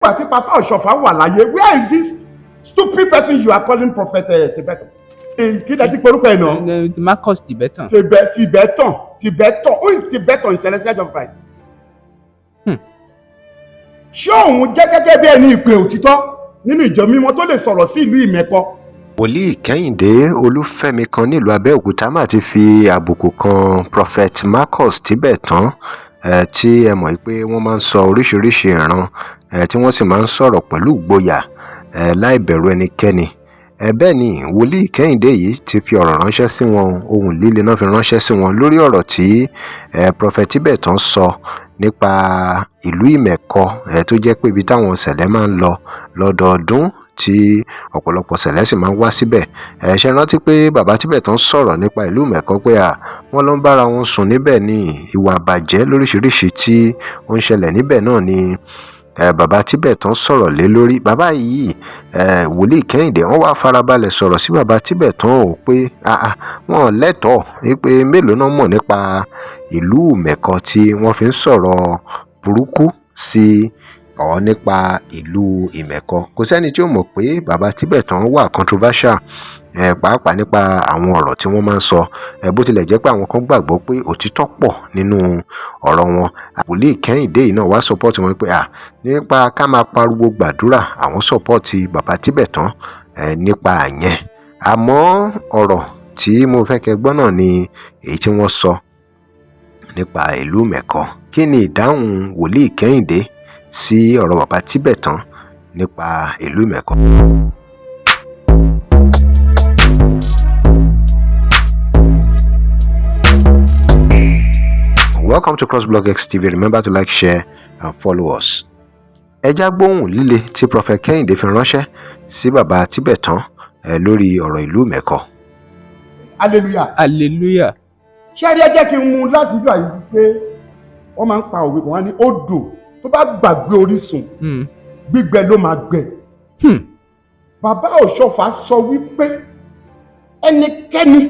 Nígbà tí Papa Ọ̀ṣọ́fà wà láyé, where is this stupid person you are calling Prophet Tibetan? Kí lẹ ti porúkọ ẹ̀ náà? Marcus Tibetan. Tibetan, Tibetan. Who is Tibetan in Celestial Church of Christ? Ṣé òun jẹ́ gẹ́gẹ́ bí ẹni ìpè òtítọ́ nínú ìjọ mímọ́ tó lè sọ̀rọ̀ sí ìlú Ìmẹ̀kọ? Wòlíì Kẹ́hìndé Olùfẹ́mi kan nílùú Abẹ́òkúta mà ti fi àbùkù kan Prophet Marcus Tibetan, tí ẹ mọ̀ pé wọ́n máa ń sọ oríṣiríṣiì ìran, tí wọ́n sì máa ń sọ̀rọ̀ pẹ̀lú ìgboyà, láì bẹ̀rù ẹnikẹ́ni. Bẹ́ẹ̀ ni wòlíì Kẹ́hìndé yìí ti fi ọ̀rọ̀ ránṣẹ́ sí wọn. Ohun líle náà fi ránṣẹ́ sí wọn lórí ọ̀rọ̀ tí Prophet Tibetan sọ nípa ìlú Ìmẹ̀kọ, tó jẹ́ pé ibi táwọn Cele máa ń lọ lọ́dọọdún, tí ọ̀pọ̀lọpọ̀ Cele sì máa ń wá síbẹ̀. Ẹ ṣe rántí pé bàbá Tibetan sọ̀rọ̀ nípa ìlú Ìmẹ̀kọ pé à wọ́n lọ ń bára wọn sùn níbẹ̀, ní ìwà àbàjẹ́ lóríṣiríṣi tí ó ń ṣẹlẹ̀ níbẹ̀ náà ni bàbá Tibetan sọ̀rọ̀ lé lórí. Bàbá yìí, wòlíì Kẹ́hìndé, wọ́n wá farabalẹ̀ sọ̀rọ̀ sí bàbá Tibetan ò pé wọ́n lẹ́tọ̀ọ́ wípé mélòó náà mọ̀ nípa ìlú Ìmẹ̀kọ tí wọ́n fi ń sọ̀rọ̀ burúkú sí ọ nípa ìlú Ìmẹ̀kọ. Kò sẹ́ni tí ó mọ̀ pé bàbá Tibetan wà controversial, pàápàá nípa àwọn ọ̀rọ̀ tí wọ́n máa ń sọ, bó tilẹ̀ jẹ́ pé àwọn kan gbàgbọ́ pé òtítọ́ pọ̀ nínú ọ̀rọ̀ wọn. Wòlíì Kẹ́hìndé yìí náà wá support wọn pé à nípa ká máa pariwo gbàdúrà, àwọn support bàbá Tibetan nípa yẹn. Àmọ́ ọ̀rọ̀ tí mo fẹ́ kẹ́ gbọ́ náà ni èyí tí wọ́n sọ nípa ìlú Ìmẹ̀kọ. Kí ni ìdáhùn wòlíì Kẹ́hìndé sí ọ̀rọ̀ bàbá Tibetan nípa ìlú Ìmẹ̀kọ? Welcome to CrossBlog X TV. Remember to like, share and follow us. Ẹ já gbóhùn líle tí Prophet Kẹ́hìndé fi ránṣẹ́ sí bàbá Tibetan lórí ọ̀rọ̀ ìlú Ìmẹ̀kọ. Hallelujah. Hallelujah. Ṣé ẹ rí, ẹ jẹ́ kí n mú láti ìlú àyè pé wọ́n máa ń pa òwe kan, wá ní odò tó bá gbàgbé orísun, gbígbẹ ló máa gbẹ. Bàbá Ọ̀ṣọ́fà sọ wípé ẹnikẹ́ni,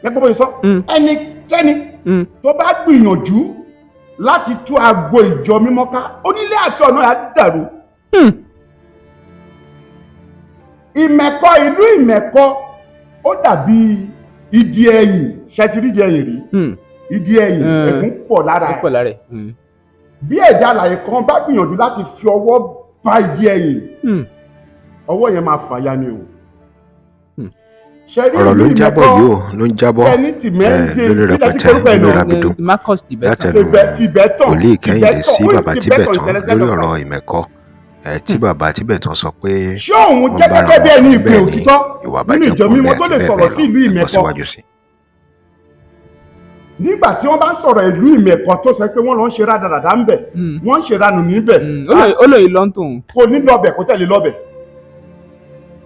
ẹ gbọ́ bóyá sọ, ẹnikẹ́ni tó bá gbìyànjú láti tú agbo ìjọ mímọ́ ká, onílé àti ọ̀nà á dàrú. Ìmẹ̀kọ, ìlú Ìmẹ̀kọ, ó dàbí ìdí ẹ̀yìn. Ṣe ti rí ìdí ẹ̀yìn rí? Ìdí ẹ̀yìn, ẹ̀gún pọ̀ lára Ó ẹ̀. pọ̀ lára ẹ̀. Bí ẹ̀dá alààyè kan bá gbìyànjú láti fi ọwọ́ bá ìdí ẹ̀yìn, ọwọ́ yẹn máa fàya ni o. Ṣe rí Ọ̀rọ̀ ló ìlú ń jábọ̀ Ìmẹ̀kọ, yìí o, ló ń jábọ̀ ẹni tìmẹ́ǹtì lóní kí lẹ ti rẹpẹtẹ, korúkọ ẹ̀ lóní náà? rabidun Marcus Tibetan. látẹnu Tibetan. wòlíì Kẹ́hìndé sí Who is bàbá Tibetan Tibetan in lórí Celestial ọ̀rọ̀ Ìmẹ̀kọ, tí bàbá Tibetan sọ pé Ṣé òun wọ́n jẹ́ bára gẹ́gẹ́ bí wọn ẹni sùn ìpè bẹ́ẹ̀ ni òtítọ́ ìwà nínú àbàjẹ́ ìjọ pọ̀ mímọ́ bẹ́ẹ̀ tó àti lè bẹ́ẹ̀ sọ̀rọ̀ bẹ́ẹ̀ sí lọ? ìlú Ẹ gbọ́ Ìmẹ̀kọ? síwájú sí i. Nígbà tí wọ́n bá ń sọ̀rọ̀ ìlú Ìmẹ̀kọ, tó sọ pé wọ́n lọ ń ṣe rádaràdà ń bẹ̀, wọ́n ń ṣe ranù níbẹ̀. Ó lè lọ ń tòun. Kò ní lọ́bẹ̀, kò tẹ̀lé lọ́bẹ̀,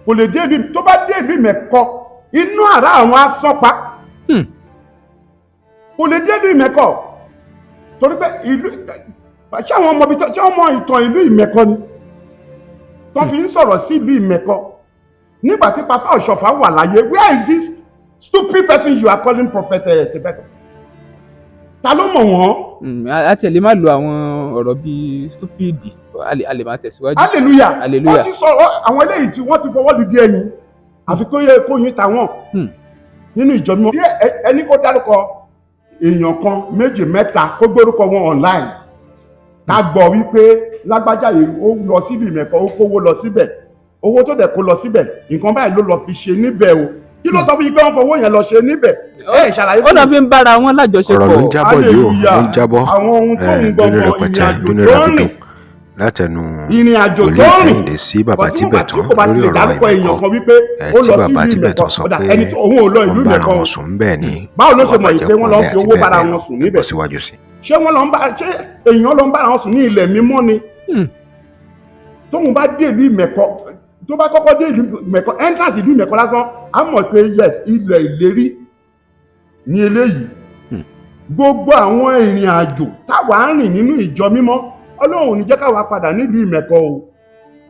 kò lè dé ìlú. Tó bá dé ìlú Ìmẹ̀kọ, inú àrá àwọn asọ́pa. Kò lè dé ìlú Ìmẹ̀kọ torí pé ìlú, ṣé àwọn ọmọ ibi ṣé wọ́n mọ ìtàn ìlú Ìmẹ̀kọ ni tó fi ń sọ̀rọ̀ sí ìlú Ìmẹ̀kọ? Nígbà tí Papa Ọ̀ṣọ́fà wà láyé, where is this stupid person you are calling Prophet Tibetan? Ta ló mọ̀ wọ́n? A tiẹ̀ lè má lo àwọn ọ̀rọ̀ bíi stupid, a lè máa tẹ̀síwájú. Hallelujah. Hallelujah. Wọ́n ti sọ àwọn eléyìí tí wọ́n ti fọwọ́ lu di ẹyin, àfi kó yẹ kó yín ta wọ́n nínú ìjọ mímọ́. Tí ẹni kó dárúkọ èèyàn kan, méjì, mẹ́ta, kó gbórúkọ wọn online, ká gbọ́ wípé lágbájá yìí, ó lọ síbi Ìmẹ̀kọ, ó kówó lọ síbẹ̀, owó tó dẹ̀ kó lọ síbẹ̀, nǹkan báyìí ló lọ fi ṣe níbẹ̀ o. Kí ló sọ fún yín pé wọ́n fowó yẹn lọ ṣe níbẹ̀? Ẹ ṣàlàyé Ó fún náà mi. fi ń bára wọn lájọṣepọ̀. Ọ̀rọ̀ ló ń jábọ̀ yìí o, ló ń jábọ̀ Àwọn ohun tó ń lóní gbọmọ rẹpẹtẹ, ìrìn àjò lóní tó ń rabidun rìn, látẹnu ìrìn àjò wòlíì tó ń rìn. Kẹ́hìndé sí bàbá Bọ̀ tí kò bá Tibetan tí kò bá ti lórí lè ọ̀rọ̀ dárúkọ èèyàn Ìmẹ̀kọ, kan wípé ó tí lọ sí bàbá ìlú Tibetan Ìmẹ̀kọ, sọ ọ̀dà pé ẹni tí òun ò lọ ìlú wọ́n bára Ìmẹ̀kọ wọn sùn bẹ́ẹ̀ ni báwo ló ìwà ṣe mọ̀ yìí àbàjẹ́ pé pọ̀ wọ́n lọ bẹ́ẹ̀ fi àti owó bẹ́ẹ̀ bára bẹ́ẹ̀ lọ? wọn sùn Ẹ níbẹ̀? gbọ́ síwájú sí i. Ṣé wọ́n lọ ń bá, ṣé èèyàn lọ ń bára wọn sùn ní ilẹ̀ mímọ́ ni? Tóun bá dé ìlú Ìmẹ̀kọ, tó bá kọ́kọ́ dé ìlú Ìmẹ̀kọ, entrance ìlú Ìmẹ̀kọ lásán, á mọ̀ pé yes, ilẹ̀ ìlérí ní eléyìí. Gbogbo àwọn ìrìn àjò táwa ń rìn nínú ìjọ mímọ́, Ọlọ́run ò ní jẹ́ káwa padà nílùú Ìmẹ̀kọ o.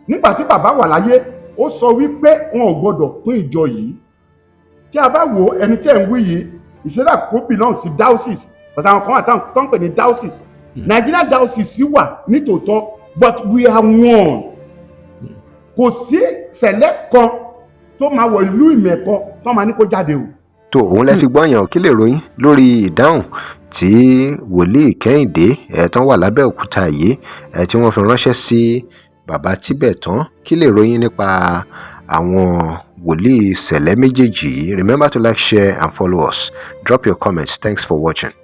Nígbà tí bàbá wà láyé, ó sọ wípé wọn ò gbọdọ̀ pín ìjọ yìí. Tí a bá wo ẹni tí ẹ̀ ń wí yìí, ìṣẹ́dá kó belong sí diocese, but àwọn kan wà tó ń pè ní diocese. Nigeria diocese wà nítòótọ́. But we are one. Kò sí Cele kan tó máa wọ ìlú Ìmẹ̀kọ tó máa ní kó jáde o. Tó òun lẹ ti gbọ́ yẹn o. Kí lè ròyìn lórí ìdáhùn tí wòlíì Kẹ́hìndé ẹ̀ tán wà lábẹ́òkúta yìí ẹ̀ tí wọ́n fi ránṣẹ́ sí bàbá Tíbẹ̀tán? Kí lè ròyìn nípa àwọn wòlíì Cele méjèèjì yìí? Remember to like, share and follow us. Drop your comments. Thanks for watching.